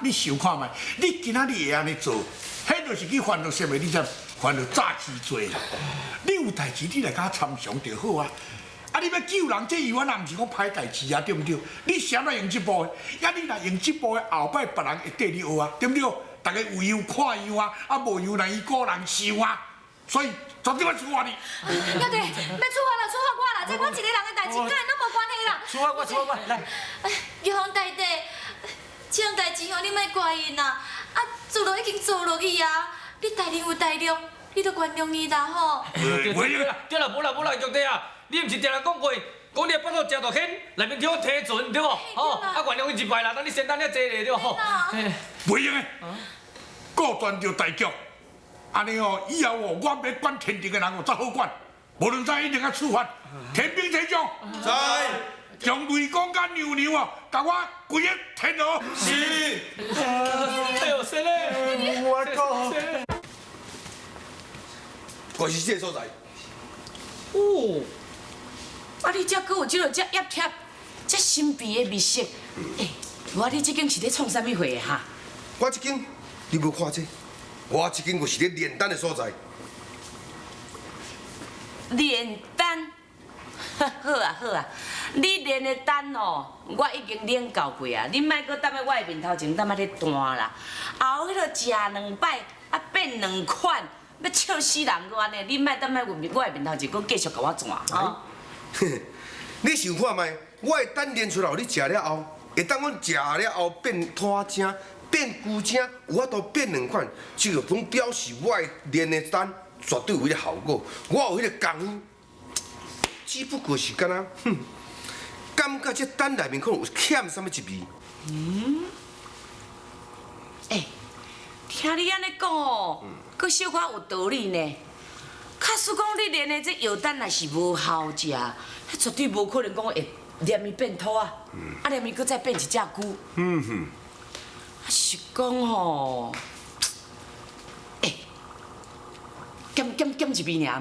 你想看覓，你今仔日會按呢做，彼就是去犯著啥物？你知？犯著詐欺罪啦！你有代誌，你來共我參詳就好啊。啊，你欲救人，這猶原也毋是講歹代誌啊，對毋對？你啥物用這步的？啊，你若用這步的，後擺別人會綴你學啊，對毋對？逐家有樣看樣啊，啊無樣來伊顧人想啊，所以絕對欲處罰你。玉帝，欲處罰啦，處罰我啦，這我一个人的代誌，佮𪜶攏無關係啦。處罰我，處罰我，來。哎，玉皇大帝，這項代誌吼，你莫怪𪜶啦。啊，做落已經做落去啊，你大人有大量，你就原諒伊啦吼。對對啦，對啦，無啦無啦，玉帝啊，你毋是定定講過，講你的腹肚誠大間，內面叫我提船對無？吼，啊原諒伊一擺啦，等你先等遐濟咧對無？吼。袂用的，顧全著大局。按呢哦，以後哦，我欲管天庭的人哦，才好管。無論怎一定愛處罰。天兵天將，在。將雷公佮娘娘哦，共我規个天羅。是。哎呦，誰咧？我靠！就是這個所在。哦，啊！你遮閣有這个遮葉貼、遮神秘的密室。欸，無啊！你這間是咧創啥物貨的哈？我這間，你無看這？我這間就是咧煉丹的所在。煉丹，好啊好啊，你煉的丹哦，我已經領教過啊。你莫閣踮咧我的面頭前踮仔咧彈啦。後彼个食兩擺啊變兩款，欲笑死人閣按呢。你莫踮咧我的面頭前閣繼續共我轉吼。你想看覓？我的丹煉出來，予你食了後，會當講食了後變土精、變龜精，有法度變兩款，這個講表示我的煉的丹絕對有彼个效果。我有彼个功夫，只不過是敢若，哼，感覺這丹內面可能有欠啥物一味。嗯。欸，聽你按呢講哦，閣小可有道理呢。假使講你煉的這藥丹若是無效食，彼絕對無可能講會連伊變土啊，啊連伊閣再變一隻龜。啊是講吼，欸，減減減一味爾。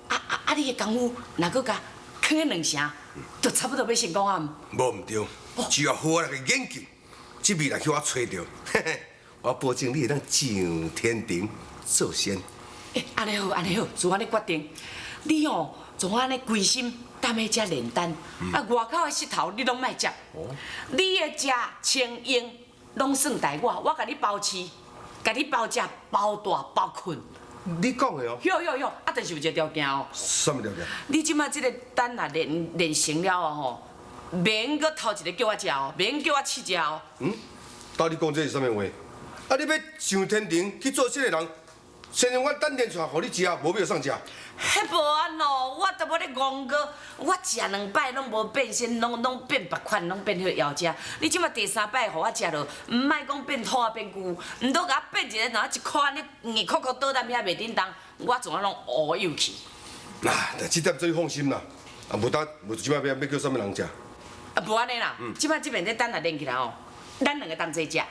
啊啊啊！你的功夫若閣共囥彼兩成，就差不多欲成功啊。無毋對，只要好好來研究，這味若去我揣著，嘿嘿，我保證你會當上天庭做仙。欸，按呢好，按呢好，就按呢決定。你哦，從按呢規心踮咧遮煉丹，啊，外口的穡頭你攏莫接。你的食穿用攏算代我，我共你包飼，共你包食、包蹛、包睏。你講的哦。對對對，啊，但是有一个條件哦。啥物條件？你這擺這个丹若煉煉成了後吼，免閣頭一个叫我食哦，免叫我試食哦。嗯？到底講這是啥物話？啊，你欲上天庭去做仙的人，先將我丹煉出來予你食，無欲送食。彼無按咯，我都無咧戇過，我食兩擺攏無變仙，攏攏變別款，攏變彼个妖精。你這擺第三擺予我食落，毋莫講變土仔變龜，毋都共我變一个，若一箍按呢硬殼殼倒踮遐袂振動，我怎啊攏烏有去。嗱，但這點做你放心啦，啊，無得無這擺欲欲叫啥物人食？啊，無按呢啦，這擺這邊這丹若煉起來吼，咱兩个同齊食。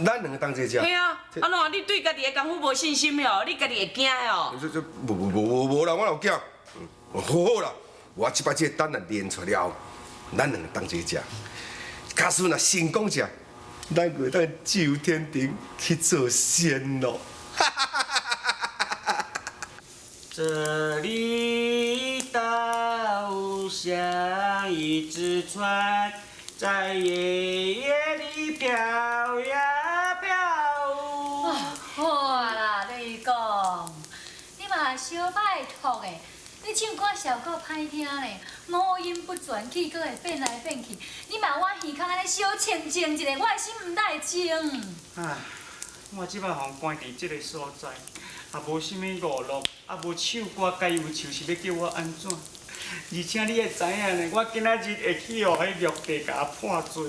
咱兩个同齊食。嘿啊，按怎？你對家己的功夫無信心哦？你家己會驚哦？這這無無無無無啦，我哪有驚？好好啦，我這擺這個丹若煉出了後，咱兩个同齊食。假使若成功食，咱就會當上天庭去做仙咯。這裡大霧像一隻船，在夜夜裡飄呀飄。好啊啦，雷公，你嘛小拜託的，你唱歌效果歹聽咧，五音不全，氣閣會變來變去，你嘛我耳空按呢小清靜一下，我的心毋知會靜。唉，我這擺予人關佇這个所在，也無啥物娛樂，也無唱歌佮憂愁，是欲叫我按怎？而且你會知影呢，我今仔日會去予彼玉帝共我判罪，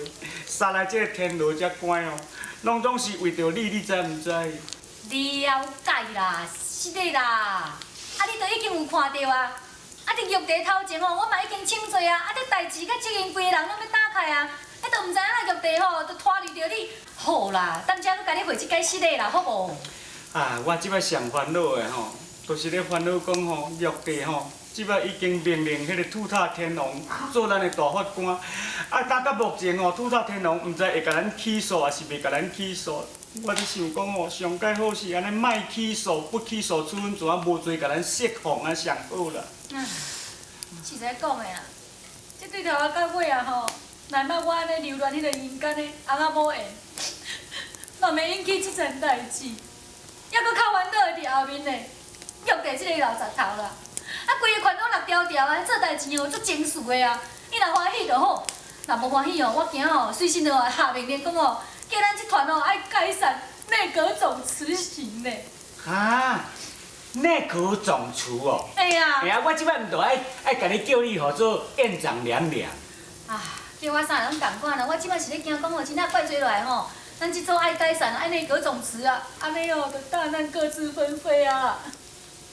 殺來這个天羅遮關哦，攏總是為著你，你知毋知？了解啦，是的啦，啊你都已經有看著啊，啊佇玉帝頭前吼，我嘛已經請罪啊，啊這代誌佮責任規个人攏欲擔開啊，彼都毋知影玉帝吼，就拖累著你。好啦，等遮閣共你回這解釋的啦，好無？啊，我這擺上煩惱的吼，就是咧煩惱講吼，玉帝吼，这摆已经命令彼个吐塔天王做咱的大法官。啊，到到目前吼，吐塔天王毋知会共咱起诉，抑是袂共咱起诉。我咧想讲吼，上盖好是按呢，莫起诉，不起诉，处分怎啊无罪，共咱释放啊上好啦。啊，实在讲的啊，这对头仔到尾啊吼，若捌我按呢留恋彼个阴间的翁仔某缘，嘛袂引起这层代志，犹阁较烦恼的伫后面呢，玉帝这个老贼头啦，啊，规个权拢落条条啊，做代志哦足情绪的啊，伊若欢喜就好，若无欢喜哦，我惊哦，随时就会下命令讲哦，叫咱这团哦爱解散，内阁总辞行呢。啊，内阁总辞哦。哎呀。哎呀，我这摆毋就爱爱共你叫你号做院长娘娘。啊，叫我啥人拢仝款啦，我这摆是咧惊讲哦，真正怪罪落来吼，咱这组爱解散，爱内阁总辞啊，按呢哦，就大难各自纷飞啊。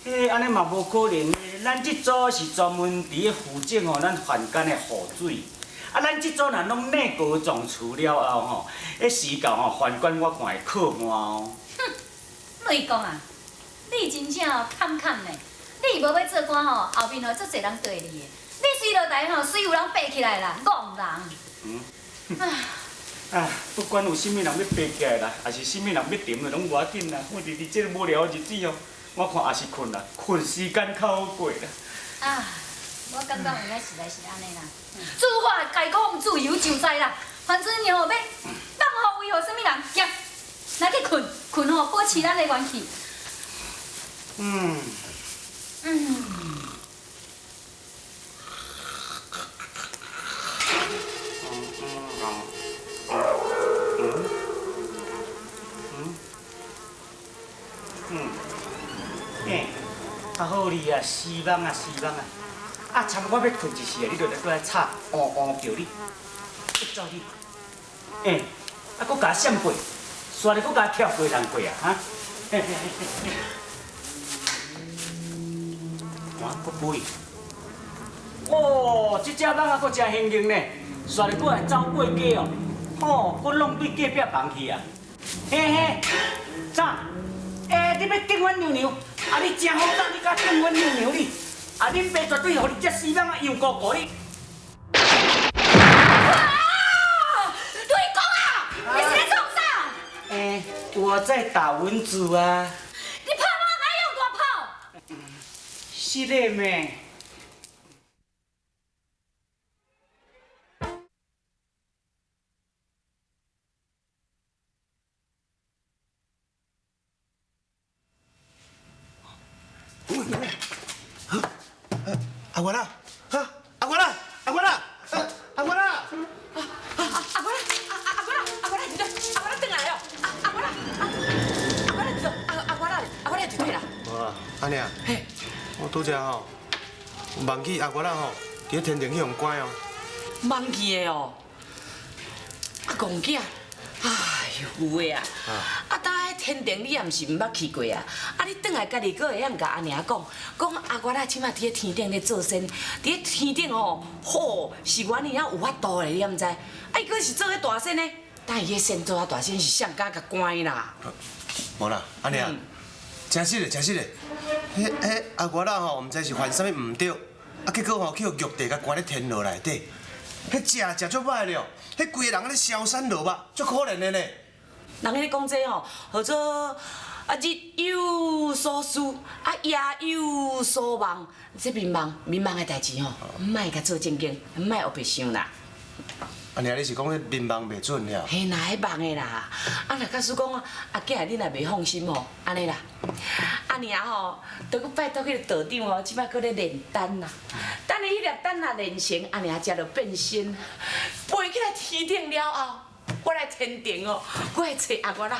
嘿，按呢嘛无可能的，咱这组是专门伫咧负责吼咱凡间的雨水。啊，咱这组若拢内阁总辞了后吼，彼时到吼凡间我看会靠满哦。哼，雷公啊，你真正哦坎坎呢，你无欲做官吼，后面吼足济人缀你的。你随落台吼，随有人爬起来啦，戆人。嗯。啊，不管有啥物人欲爬起来啦，抑是啥物人欲沉啦，拢无要紧啦。我伫伫这个无聊的日子哦，我看也是睏啦，睏时间较好过啦。啊，我感觉有影实在是按呢啦。主法解放自由就在啦，反正吼欲放予位予啥物人，行，来去睏，睏吼保持咱的元气。嗯。嗯。欸，啊好你啊，死梦啊死梦啊！啊，参我欲睏一时啊，你就来过来吵，呜呜叫你，去走你。欸，啊，阁共我闪过，煞咧阁共我跳过人过啊，哈？嘿嘿嘿嘿。哇，阁飞！哦，这只蠓仔阁真幸运呢，煞咧阁会走过街哦，吼，阁弄对隔壁房去啊！嘿嘿，走。欸，你欲敬阮娘娘？啊，你真好胆，你敢敬阮娘娘你？啊，恁爸绝对予你这死蠓仔养糊糊你！啊！雷公啊，你是咧创啥？欸，我在打蚊子啊。你拍蠓仔用大炮？是嘞咩？阿月仔，哈，阿月仔，阿月仔，阿月仔，阿阿月仔，阿阿月仔，阿月仔，对，阿月仔转来哦，阿阿月仔，阿阿月仔，阿阿月仔，阿月仔就对啦。无啦，按呢啊，我拄才吼梦见阿月仔吼，伫咧天庭去予关哦。梦见的哦，啊，戆囝。哎呦，有的啊！啊，当彼天庭你也毋是毋捌去过啊！啊，你转来家己阁会晓共阿娘讲，讲阿月仔这摆伫咧天顶咧做仙，伫咧天顶吼，吼是原尔有法度的，你敢毋知？啊，伊阁是做彼大仙呢？等伊彼仙做啊大仙是谁敢共关啦？无啦，阿娘，真实的，真实的，彼彼阿月仔吼，毋知是犯啥物毋对，啊，结果吼去予玉帝共关咧天牢内底。彼食食足歹了，彼规个人咧消瘦落肉，足可怜的呢。人彼讲这吼，号做啊日有所思，啊夜有所梦。这眠梦眠梦的代志吼，莫共做正经，莫乌白想啦。啊，娘，你是讲彼眠梦袂准了？嘿啦，彼梦的啦。啊，若假使讲阿囝你若袂放心吼，按呢啦，阿娘吼，著阁拜托彼个道长吼，这摆阁咧炼丹啦。等伊彼粒丹若炼成，阿娘才就变身，飞起来天顶了后，我来天庭哦，我来揣阿月仔，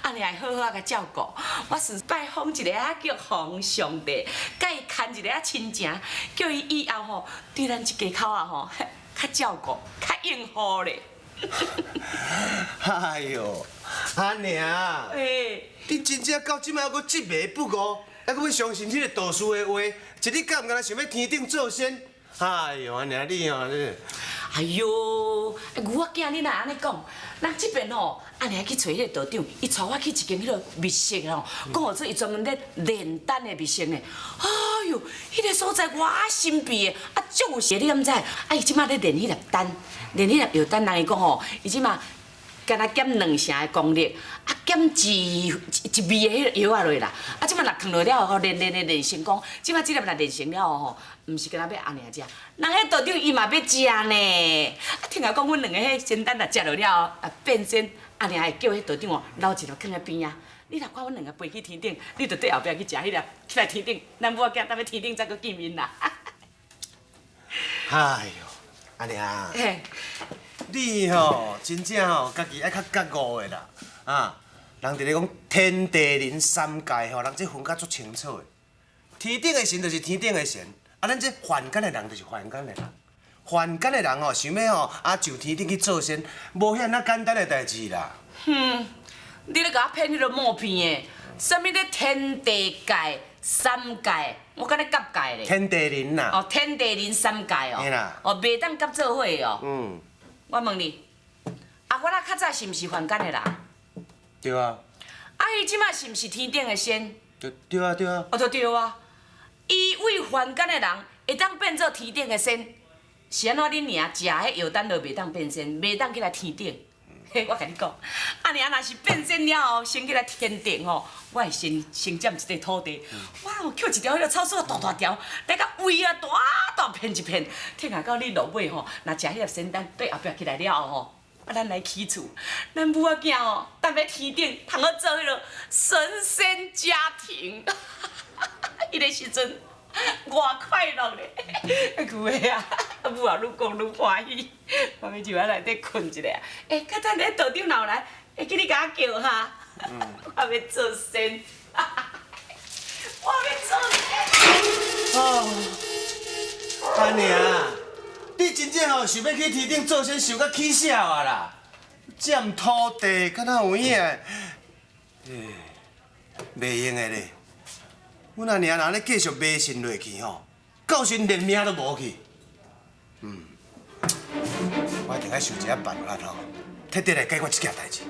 阿娘会好好仔共照顾。我是拜访一个啊叫皇上帝，佮伊牵一个啊亲情，叫伊以后吼对咱这家口仔吼较照顾，较应付咧。哎哟，阿娘，欸，你真正到这摆犹阁执迷不悟，犹阁欲相信彼个道士的话，一日敢毋敢若想欲天顶做仙？哎哟，阿娘你哦，你。哎哟，牛仔囝，你哪按呢讲？咱這邊吼，阿娘去揣彼个道長，伊帶我去一間彼个密室吼，講號做伊專門咧煉丹的密室呢。哎喲，彼个所在偌神秘的，啊，足有邪，你敢知？啊，伊這馬咧煉彼粒丹，煉彼粒藥丹，人伊講吼，伊這馬敢若減兩成的功力，啊，減一一味的彼个藥仔落啦。啊，這馬若囥落了後，練練練練成功，這馬這粒若練成了後吼，毋是干焦欲阿娘食，人彼道長伊嘛欲食呢。啊，聽人講，阮兩个彼仙丹若食落了後，啊變仙，阿娘會叫彼道長哦留一粒囥佇邊仔。你若看阮兩个飛去天頂，你就綴後壁去食彼粒，起來天頂，咱母仔囝等欲天頂才閣見面啦。哎喲，阿娘。嘿。你吼，真正吼，家己愛較覺悟的啦，啊！人佇咧講天地人三界吼，人這分甲足清楚的。天頂的神就是天頂的神，啊，咱這凡間的人就是凡間的人。凡間的人吼，想欲吼啊上天頂去做仙，無遐爾簡單的代誌啦。哼，你咧共我騙彼个毛片的，啥物咧天地界、三界，我敢若结界咧。天地人啦。哦，天地人三界哦。嘿啦。哦，袂當結做伙的哦。嗯。我問你，阿我仔較早是毋是凡間的人？對啊。啊，伊這馬是毋是天頂的仙？對對啊對啊。哦，就對啊。伊為凡間的人會當變做天頂的仙，是按怎恁娘食彼藥丹就袂當變仙，袂當起來天頂。嘿，我共你講，阿娘若是變仙了後，先起來天頂吼，我會先先佔一塊土地，我吼抾一條彼个草索大大條，來共圍啊大大片一片，聽下到你落尾吼，若食彼粒仙丹對後壁起來了後吼，啊，咱來起厝，咱母仔囝吼，踮咧天頂通好做彼个神仙家庭，彼个時陣偌快樂咧，牛的啊，母啊愈講愈歡喜，我欲入來內底睏一下。欸，較等咧道長若有來，會記你共我叫哈。我欲做仙，我欲做仙。哦，阿娘，你真正吼想欲去天頂做仙，想甲起痟啊啦！佔土地，敢若有影？欸，袂用的咧。阮阿娘若按呢繼續迷信落去吼，到時連命都無去。嗯，我一定愛想一下辦法吼，徹底來解決這件代誌。